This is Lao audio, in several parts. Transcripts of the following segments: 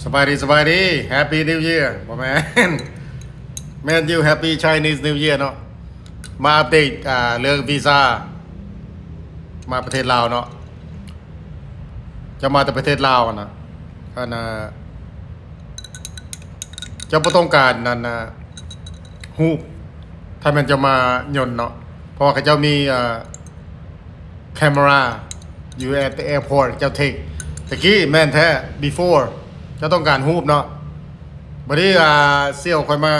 ສະບາຍດີ ສະບາຍດີ Happy New Year ບໍ່ແມ່ນ ແມ່ນຢູ່ Happy Chinese New Year ເນາະ. ມາອັບເດດ ອ່າ ເລື່ອງວີຊາ ມາປະເທດລາວເນາະ. ເຈົ້າມາແຕ່ປະເທດລາວຫັ້ນນະ ອັນນ່າ ເຈົ້າບໍ່ຕ້ອງການນັ້ນນະ ຮູບ ຖ້າແມ່ນເຈົ້າມາຍົນເນາະ ເພາະວ່າເຂົາເຈົ້າມີ ເອີ camera ຢູ່ at the airport ເຈົ້າ take ຕະກີ້ແມ່ນແທ້ before ເຈົ້າຕ້ອງການຮູບເນາະ. ບັດນີ້ ອ່າ ສ່ຽວຂ້ອຍມາ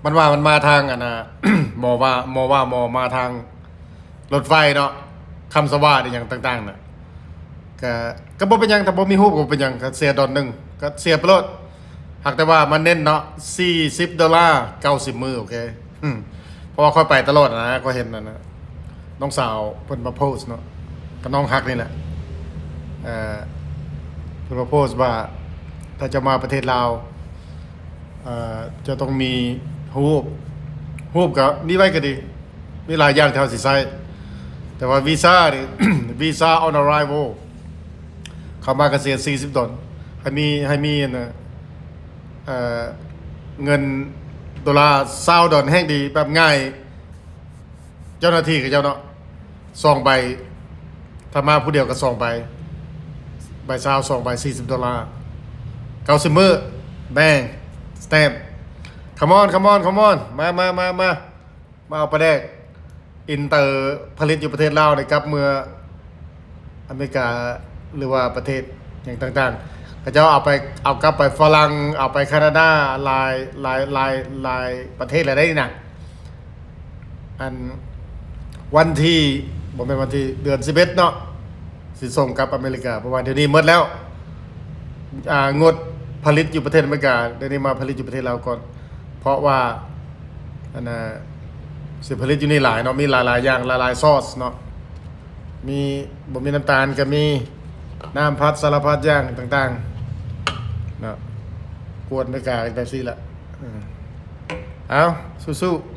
ມັນວ່າມັນມາທາງ ອັນນ່າ ໝໍວ່າ ໝໍວ່າໝໍມາທາງ ລົດໄຟເນາະ ຄຳສະຫວາດອີ່ຫຍັງຕ່າງໆນະ ກະ ກະບໍ່ເປັນຫຍັງ ຖ້າບໍ່ມີຮູບກະບໍ່ເປັນຫຍັງ ກະເສຍດອນໜຶ່ງ ກະເສຍໄປໂລດ. ຫາກແຕ່ວ່າມາເນັ້ນເນາະ ສີ່ສິບໂດລາ ເກົ້າສິບມື້ ໂອເຄ. ເພາະວ່າຂ້ອຍໄປຕະຫຼອດນະ ຂ້ອຍເຫັນອັນນະ ນ້ອງສາວເພິ່ນມາໂພສເນາະ ກະນ້ອງຮັກນີ້ແຫຼະ ເອີ ເພິ່ນມາໂພສວ່າ ຖ້າຈະມາປະເທດລາວ ເອີ ຈະຕ້ອງມີຮູບ ຮູບກະມີໄວ້ກະດີ ມີຫຼາຍຢ່າງທີ່ເຮົາຊິໃຊ້ ແຕ່ວ່າວີຊານີ້ visa on arrival ເຂົ້າມາກະເສຍສີ່ສິບດອນ ໃຫ້ມີ ໃຫ້ມີອັນນະ ເອີ ເງິນໂດລາຊາວດອນແຮ່ງດີ ແບບງ່າຍ ເຈົ້າໜ້າທີ່ເຂົາເຈົ້າເນາະ ສອງໃບ ຖ້າມາຜູ້ດຽວກະສອງໃບ ໃບຊາວ ສອງໃບ ສີ່ສິບໂດລາ ເກົ້າສິບມື້ bang stamp. Come on come on come on ມາ ມາ ມາ ມາ ມາເອົາປາແດກ ອິນເຕີຜະລິດຢູ່ປະເທດລາວນີ້ກັບເມືອອາເມລິກາ ຫຼືວ່າປະເທດຫຍັງຕ່າງໆ ເຂົາເຈົ້າເອົາໄປ ເອົາກັບໄປຝຣັ່ງ ເອົາໄປຄານາດາ ຫຼາຍ ຫຼາຍ ຫຼາຍ ຫຼາຍປະເທດແລ້ວເດ້ນີ້ນະ. ອັນ ວັນທີ ບໍ່ແມ່ນວັນທີ ເດືອນສິບເອັດເນາະ ຊິສົ່ງກັບອາເມລິກາ ເພາະວ່າດຽວນີ້ໝົດແລ້ວ ອ່າ ງົດຜະລິດຢູ່ປະເທດອາເມລິກາ ດຽວນີ້ມາຜະລິດຢູ່ປະເທດລາວກ່ອນ ເພາະວ່າ ອັນນ່າ ຊິຜະລິດຢູ່ນີ້ຫຼາຍເນາະ ມີຫຼາຍໆຢ່າງ ຫຼາຍໆຊອສເນາະ ມີ ບໍ່ມີນ້ຳຕານກະມີ ນ້ຳພັດ ສາລະພັດຢ່າງຕ່າງໆເນາະ. ກວດອາເມລິກາກະແບບຊີ້ລະ ເອີ ເອົາ ສູ້ໆ.